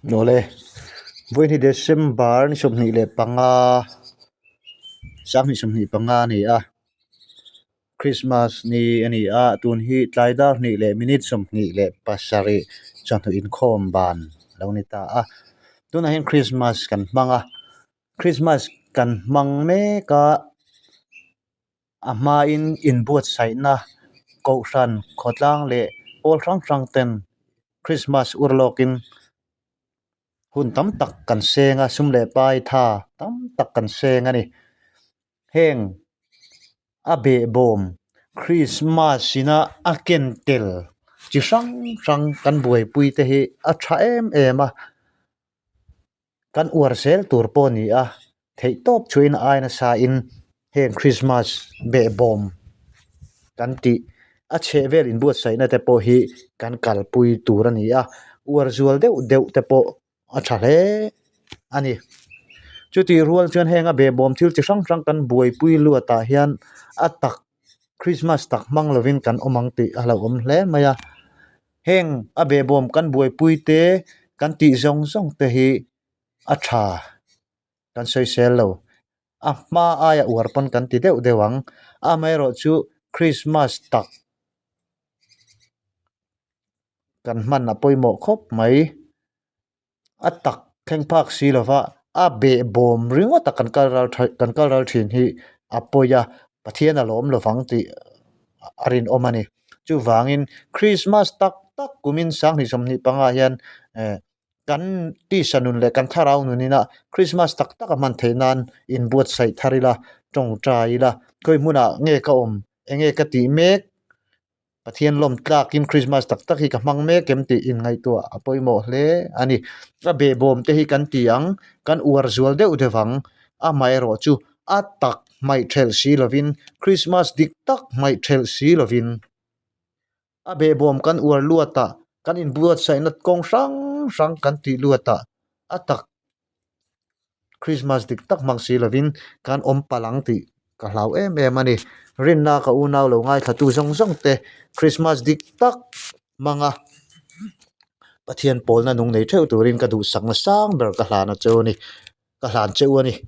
Awle, vawiin hi December ni 25, 2025 a ni a, Christmas ni a ni a, tun hi tlai dar hnih leh minute 27 chawhnu inkhawm ban a lo ni ta a, tunah hian Christmas kan hmang a, Christmas kan hmang mek a. A hmain inbuatsaihna kohhran khawtlang leh pawl hrang hrang ten Christmas ur lawkin hun tam tak kan seng a, sum leh pai tha tam tak kan seng a ni. Heng a behbawm Christmas ina a ken tel chi hrang hrang kan buaipui te hi a tha em em a. Kan uar zel tur pawh a ni a, theihtawp chuan a ai nasa in heng Christmas behbawm kan tih a chhehvel inbuatsaihna te pawh hi kan kalpui tur a ni a, uar zual deuh deuh te pawh a tha hle a ni. Chutih rual chuan heng a behbawm thil chi hrang hrang kan buaipui luat ah hian a tak Christmas tak hmang lovin kan awm ang tih a hlauhawm hle mai a. Heng a behbawm kan buaipui te kan tih zawng zawng te hi a tha kan sawisel lo. A hma aia uar pawn kan ti deuh deuh ang. Amaherawhchu Christmas tak kan hman a pawimawh khawp mai. A tak thleng phak si lova a behbawm ringawt a kan kal ral tha kan kal ral thin hi a pawi a, Pathian a lawm lovang tih a rinawm a ni. Chuvangin Christmas tak tak kumin 2025 hian eh kan tisa nun leh kan thlarau nunina Christmas tak tak a hman theih nan inbuatsaih thar ila, tawngtai ila, khawi hmunah nge ka awm, enge ka tih mek Pathian lawm tlakin Christmas tak tak hi ka hmang mek em tih inngaihtuah a pawimawh hle a ni. A behbawm te hi kan ti ang, kan uar zual deuh deuh ang. Amaherawh chu a tak hmaih thelh si lovin, Christmas dik tak hmaih thelh si lovin a behbawm kan uar luatah, kan inbuatsaihna kawng hrang hrang kan tih luatah a tak Christmas dik tak hmang si lovin kan awm palh ang tih ka hlau em em a ni. Rinna ka unau lo ngaithlatu zawng zawng te Christmas dik tak hmang a Pathian pawlna nung nei theuh turin ka duhsakna sang ber ka hlan a cheu a ni ka hlan cheu a ni.